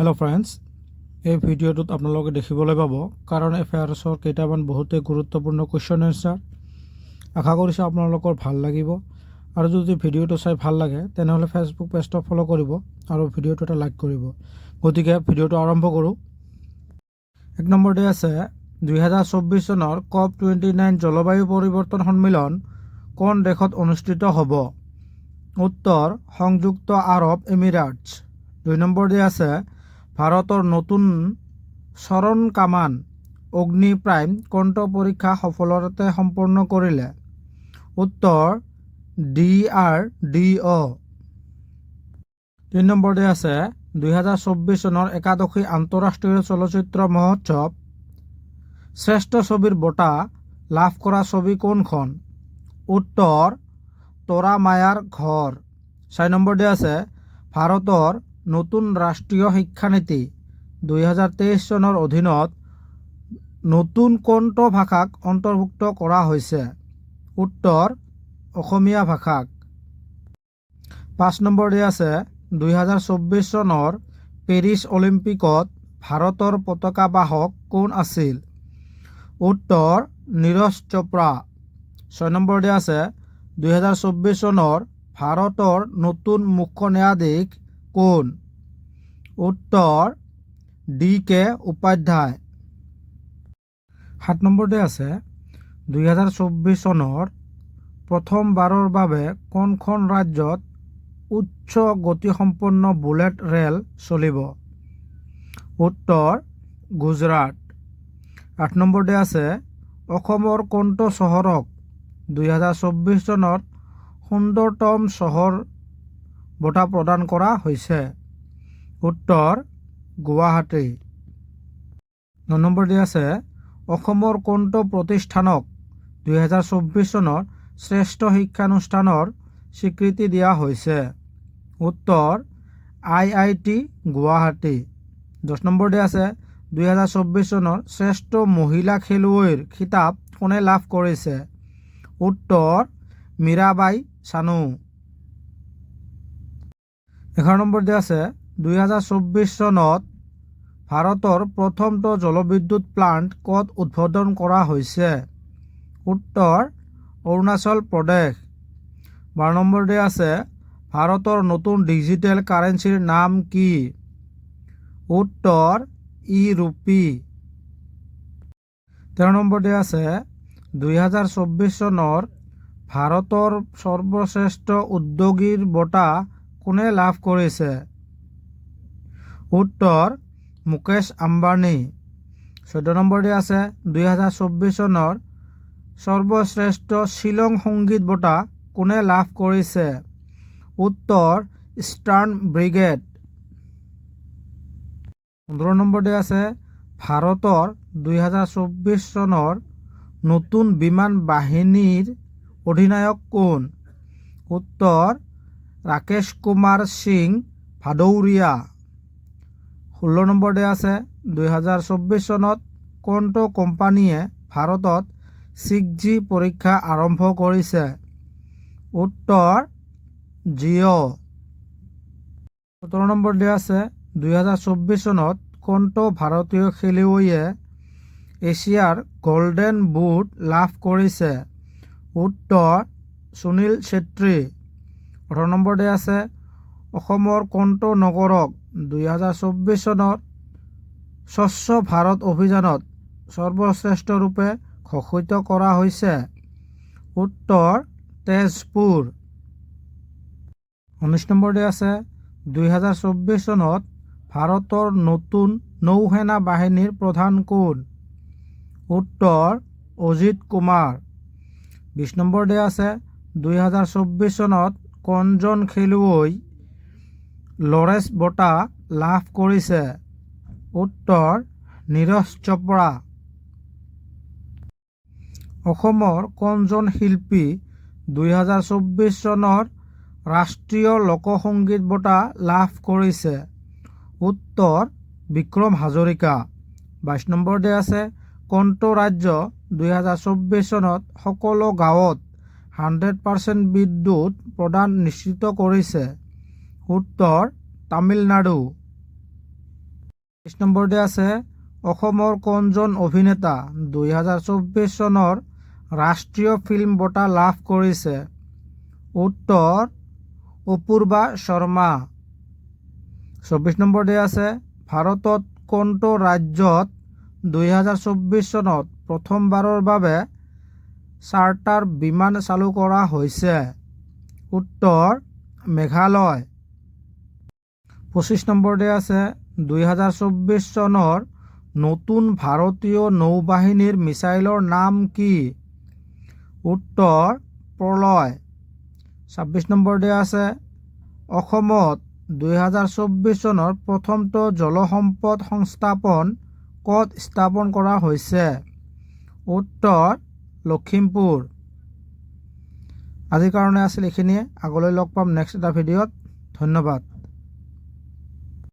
Hello' friends, এই ভিডিঅ'টোত আপোনালোকে দেখিবলৈ পাব কাৰেণ্ট এফেয়াৰ্ছৰ কেইটামান বহুতেই গুৰুত্বপূৰ্ণ কুৱেশ্যন এনচাৰ। আশা কৰিছোঁ আপোনালোকৰ ভাল লাগিব আৰু যদি ভিডিঅ'টো চাই ভাল লাগে, তেনেহ'লে ফেচবুক পেজটো ফ'ল' কৰিব আৰু ভিডিঅ'টো এটা লাইক কৰিব। গতিকে ভিডিঅ'টো আৰম্ভ কৰোঁ। 1 নম্বৰতে আছে, 2024 চনৰ COP 29 জলবায়ু পৰিৱৰ্তন সন্মিলন কোন দেশত অনুষ্ঠিত হ'ব? উত্তৰ, সংযুক্ত আৰৱ এমিৰেটছ। 2 নম্বৰতে আছে, ভাৰতৰ নতুন চৰণ কামান অগ্নি প্ৰাইম কোনটো পৰীক্ষা সফলতাৰে সম্পন্ন কৰিলে? উত্তৰ, ডিআৰডিঅ'। 3 নম্বৰতে আছে, 2024 চনৰ একাদশী আন্তঃৰাষ্ট্ৰীয় চলচ্চিত্ৰ মহোৎসৱ শ্ৰেষ্ঠ ছবিৰ বঁটা লাভ কৰা ছবি কোনখন? উত্তৰ, তৰা মায়াৰ ঘৰ। 4 নম্বৰতে আছে, ভাৰতৰ নতুন ৰাষ্ট্ৰীয় শিক্ষানীতি 2023 চনৰ অধীনত নতুন কোনটো ভাষাক অন্তৰ্ভুক্ত কৰা হৈছে? উত্তৰ, অসমীয়া ভাষাক। 5 নম্বৰতে আছে, 2024 চনৰ পেৰিছ অলিম্পিকত ভাৰতৰ পতাকাবাহক কোন আছিল? উত্তৰ, নীৰজ চোপ্ৰা। 6 নম্বৰতে আছে, 2024 চনৰ ভাৰতৰ নতুন মুখ্য ন্যায়াধীশ কোন? উত্তৰ, ডি কে উপাধ্যায়। 7 নম্বৰতে আছে, 2024 চনৰ প্ৰথমবাৰৰ বাবে কোনখন ৰাজ্যত উচ্চ গতিসম্পন্ন বুলেট ৰেল চলিব? উত্তৰ, গুজৰাট। 8 নম্বৰতে আছে, অসমৰ কোনটো চহৰক 2024 চনৰ সুন্দৰতম চহৰ বঁটা প্ৰদান কৰা হৈছে? উত্তৰ, গুৱাহাটী। 9 নম্বৰ দিয়া আছে, অসমৰ কোনটো প্ৰতিষ্ঠানক 2024 চনৰ শ্ৰেষ্ঠ শিক্ষানুষ্ঠানৰ স্বীকৃতি দিয়া হৈছে? উত্তৰ, আইআইটি গুৱাহাটী। 10 নম্বৰ দিয়া আছে, 2024 চনৰ শ্ৰেষ্ঠ মহিলা খেলুৱৈৰ খিতাপ কোনে লাভ কৰিছে? উত্তৰ, মীৰাবাই চানু। 11 নম্বৰ দিয়া আছে, 2024 চনত ভাৰতৰ প্ৰথমটো জলবিদ্যুৎ প্লাণ্ট ক'ত উদ্বোধন কৰা হৈছে? উত্তৰ, অৰুণাচল প্ৰদেশ। 12 নম্বৰ দিয়া আছে, ভাৰতৰ নতুন ডিজিটেল কাৰেঞ্চিৰ নাম কি? উত্তৰ, ই ৰুপি। 13 নম্বৰ দিয়া আছে, 2024 চনৰ ভাৰতৰ সৰ্বশ্ৰেষ্ঠ উদ্যোগীৰ বঁটা কোনে লাভ কৰিছে? উত্তৰ, মুকেশ আম্বানী। 14 নম্বৰ দিয়া আছে, 2024 চনৰ সৰ্বশ্ৰেষ্ঠ শ্বিলং সংগীত বঁটা কোনে লাভ কৰিছে? উত্তৰ, ইষ্টাৰ্ণ ব্ৰিগেড। 15 নম্বৰ দিয়া আছে, ভাৰতৰ 2024 চনৰ নতুন বিমান বাহিনীৰ অধিনায়ক কোন? উত্তৰ, ৰাকেশ কুমাৰ সিং ভাদৌৰিয়া। 16 নম্বৰ দিয়া আছে, 2024 চনত কোনটো কোম্পানীয়ে ভাৰতত 6G পৰীক্ষা আৰম্ভ কৰিছে? উত্তৰ, জিঅ'। 17 নম্বৰ দিয়া আছে, 2024 চনত কোনটো ভাৰতীয় খেলুৱৈয়ে এছিয়াৰ গল্ডেন বুট লাভ কৰিছে? উত্তৰ, সুনীল ছেত্ৰী। 18 নম্বৰ দিয়া আছে, অসমৰ কোনটো নগৰক 2024 চনত স্বচ্ছ ভাৰত অভিযানত সৰ্বশ্ৰেষ্ঠৰূপে ঘোষিত কৰা হৈছে? উত্তৰ, তেজপুৰ। 19 নম্বৰ দিয়া আছে, 2024 চনত ভাৰতৰ নতুন নৌসেনা বাহিনীৰ প্ৰধান কোন? উত্তৰ, অজিত কুমাৰ। 20 নম্বৰ দিয়া আছে, 2024 চনত কোনজন খেলুৱৈ লৰেছ বঁটা লাভ কৰিছে? উত্তৰ, নীৰজ চোপ্ৰা। অসমৰ কোনজন শিল্পী 2024 চনৰ ৰাষ্ট্ৰীয় লোকসংগীত বঁটা লাভ কৰিছে? উত্তৰ, বিক্ৰম হাজৰিকা। 22 নম্বৰ দিয়া আছে, কোনটো ৰাজ্য 2024 চনত সকলো গাঁৱত 100% বিদ্যুৎ প্ৰদান নিশ্চিত কৰিছে? উত্তৰ, তামিলনাডু। ২০ নম্বৰ দিয়া আছে, অসমৰ কোনজন অভিনেতা ২০২৪ চনৰ ৰাষ্ট্ৰীয় ফিল্ম বঁটা লাভ কৰিছে? উত্তৰ অপূৰ্বা শৰ্মা। ২৪ নম্বৰ দিয়া আছে, ভাৰতত কোনটো ৰাজ্যত ২০২৪ চনত প্ৰথমবাৰৰ বাবে চাৰ্টাৰ বিমান চালু কৰা হৈছে? উত্তৰ মেঘালয়। ২৫ নম্বৰ দিয়া আছে, ২০২৪ চনৰ নতুন ভাৰতীয় নৌবাহিনীৰ মিছাইলৰ নাম কি? উত্তৰ প্ৰলয়। ২৬ নম্বৰ দিয়া আছে, অসমত ২০২৪ চনৰ প্ৰথমটো জলসম্পদ সংস্থাপন ক'ত স্থাপন কৰা হৈছে? উত্তৰ লখিমপুৰ। আজিৰ কাৰণে আছিল এইখিনিয়ে। আগলৈ লগ পাম নেক্সট এটা ভিডিঅ'ত। ধন্যবাদ।